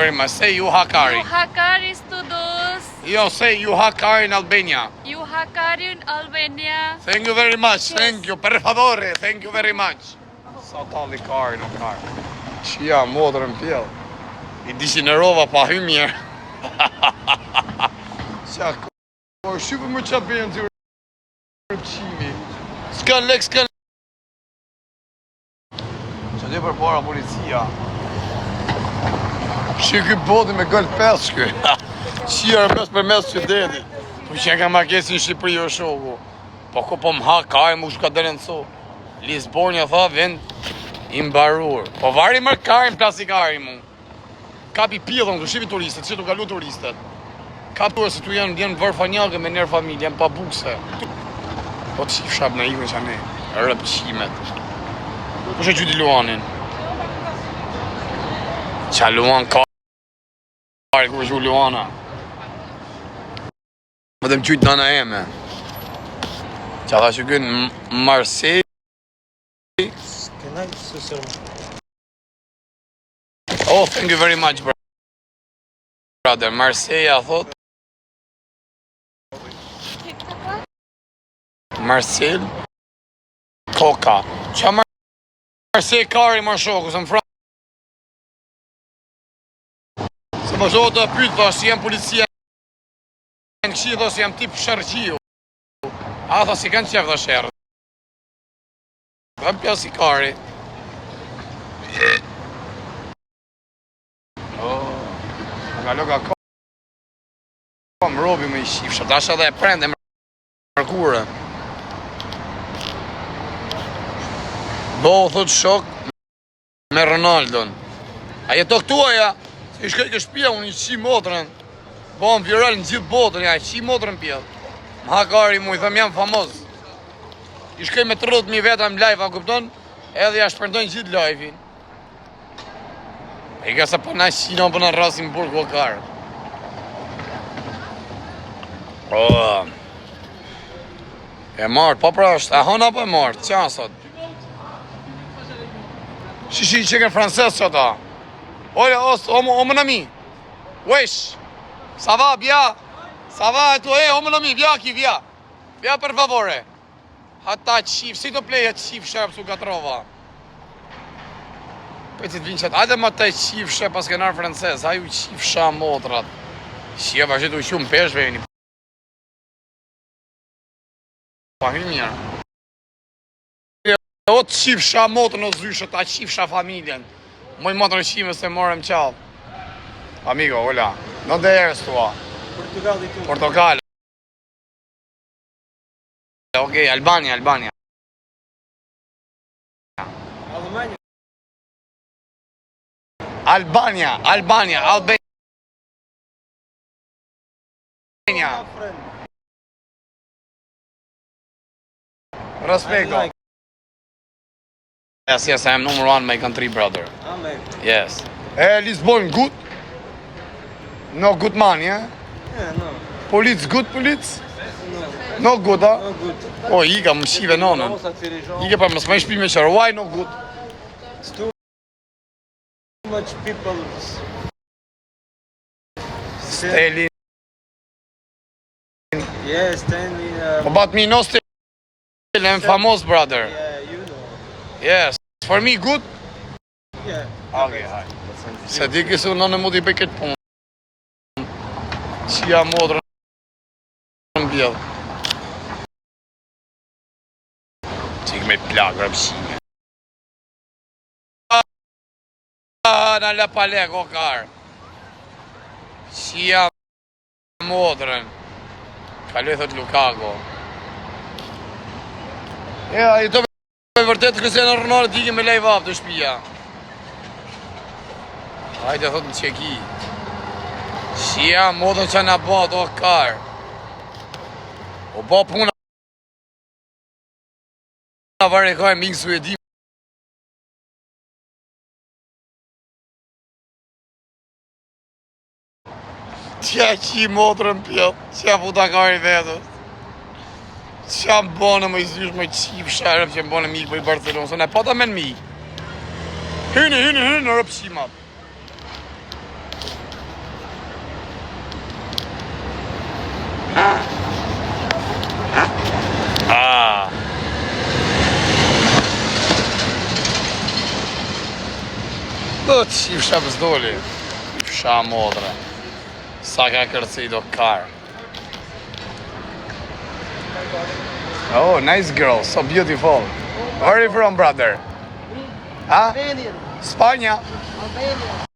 Very much. Say you hakari. Ju hakari studios. Jo, say you hakari in Albania. Ju hakari in Albania. Thank you very much. Thank you. Per favore. Thank you very much. Sa talli kari në kar. Qia motrën pjell. I dishinerova pa hy mirë. Qa ko, shqypë më qa bëjnë të rëpqimi. S'kan lek, s'kan Që di për para policia. Shi ky boti me gol 5 ky. Qia mes për mes qytetit. Po që ka marrë në Shqipëri o shoku. Po ku po më ha kaj mu shka dërën su. Lisbonja tha vend i mbarur. Po vari më karin plastikari mu. Kapi pjellën, ku shipi turistët, që tu kalu turistët. Ka tuar se tu janë janë vërfanjake me nërë familje, janë pa bukse. Po të shifsha në ikën që ne, rëpqimet. Kush e gjyti Luanin? Qa Luan ka? Kur është Luana? Më dhe më gjytë nana eme. Qa tha që kënë Marseille? Oh, thank you very much, brother. Marseille, thot. Marcel Koka. Qa Marseille kari më shoku, se në Francë. Se më shoku të pyet, tha, si jam policia në këshi, tha, si jam tip sherrxhiu. A, tha, si kanë qef, tha, sherrë. Dhe plasi kari. Oh, nga loka Kom robi më i shifsha, tash edhe e prende mërkurë. Bo, thot shok, me Ronaldon. A jeto këtu aja? Se i shkoj ke shtëpia, unë i qi motrën. Bo, në viral në gjithë botën, ja, i qi motrën pjellë. Më ha kari mu, i them jam famoz. I shkoj me 30.000 veta në live, a kupton? Edhe ja shpërndojnë gjithë live-in. E ka se po na qina, po na rrasin burg o karë. Oh. E marrë, po pra është, e hëna po e marrë, qa sot? Shi shi që ke francez që ta? Ole, os, o, o mon ami, wesh, ça va, bien, ça va, e tu, e, o mon ami, vja ki, vja, vja per favore. Hata qif, si të pleja qif shërë pësu gatrova. Po që të vinë qatë, ajde më të qif shë pas kenar francez, aju qif shë motrat. Shia vazhdi të shumë peshve jeni. Pa hy mirë. O të qif shë motrën o zyshë, ta qif shë familjen. Moj motrën qime se morëm qallë. Amigo, hola. Dónde eres tú? Portugal y tú. Portugal. Ok, Albania, Albania. Alemania. Albania, Albania, Albania. My friend. Respeto. I like. Yes, yes, I am number one, my country brother. Amen. Yes. Eh, Lisbon, good? No good man, yeah? Yeah, no. Police, good police? No. No good, ha? No good. O, ika, më shive nonën. Ça fait les gens. Ike pa mos më shpi me qërë. Why no good? It's too much people. Stelin. Yeah, standing. Uh, Po but me no Stelin, I'm famous brother. yeah, you know. Yes. For me good? Yeah. Okay, hi. Se di kësë unë në mu t'i bëj këtë punë. Qia motrën në mbjell. Qik me plak, rëpshime. Na la pa lek, o kar. Qia motrën. Kaloj thot Lukaku. E, a i të me vërtet Cristiano Ronaldo t'ike me live up të shtëpia. Hajde thot në Çeki. Qia motrën që na bë o kar. O bë puna vare ka e mik Suedi. Qia qi motrën pjell, qia futa kari vetës. Qa më bënë më i zysh më qip sherëp që më bënë mik për i Barcelona, se ne pata men mik. Hyni, hyni, hyni në rëpshimat. O, qifsha pëzdoli. Qifsha modre. Sa ka kërci do kar. Oh, nice girl, so beautiful. Where are you from, brother? Ha? Albanian. Spanja. Albania.